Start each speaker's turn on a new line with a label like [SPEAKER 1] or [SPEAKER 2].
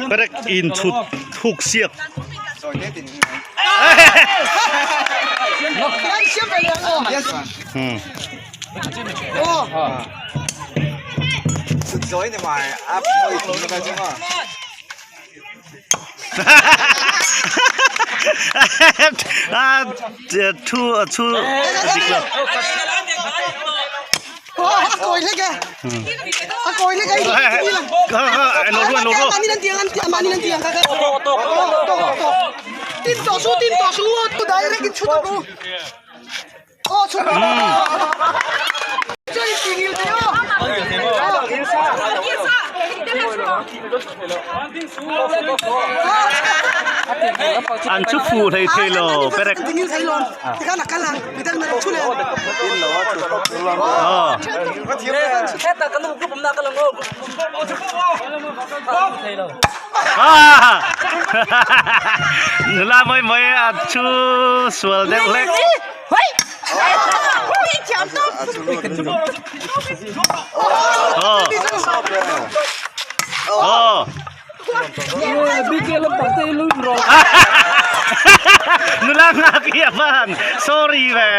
[SPEAKER 1] Perek in chhut thuk siak. Thu thu dik lo. An chu fu hlei thei lo perek. Nula mawi mawi a chu sual deuh hlek. Nula nghak hi a van sorry ve.